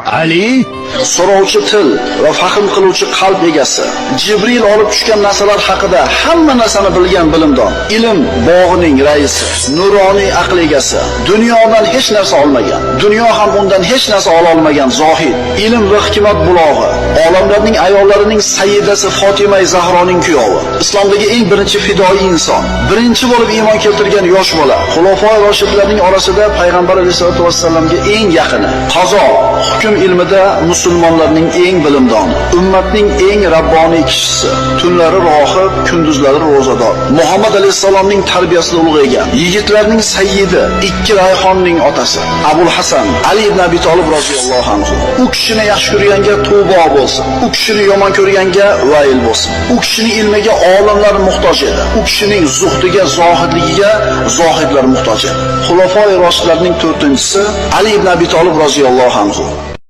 Ali So'rovchi til va fahm qiluvchi qalb egasi, Jibril olib tushgan narsalar haqida hamma narsani bilgan bilimdon, ilm bog'ining raisi, nuroniy aql egasi, dunyodan hech narsa olmagan, dunyo ham undan hech narsa ola olmagan zohid, ilm va hikmat bulog'i, olamlarning ayollarining sayyidasi Fotima Zahroning kuyovi, islomdagi eng birinchi fidoi inson, birinchi bo'lib iymon keltirgan yosh bola, xulofoi roshidlarning orasida payg'ambar alayhisolatu vassalamga eng yaqini, qazo, hukm ilmida musulmonlarning eng bilimdoni, ummatning eng rabboniy kishisi, tunlari rohib, kunduzlari ro'zador. Muhammad alayhissalomning tarbiyasida ulg'aygan, yigitlarning sayyidi, ikki rayhonning otasi, Abul Hasan Ali ibn Abi Talib roziyallohu anhu. U kishini yaxshi ko'rganga tavba bo'lsin, u kishini yomon ko'rganga vayl bo'lsin. U kishining ilmiga olimlar muhtoj edi. U kishining zuhdiga, zohidligiga zohidlar muhtoj edi. Xulafoi roshidlarning to'rtinchisi Ali ibn Abi Talib roziyallohu anhu.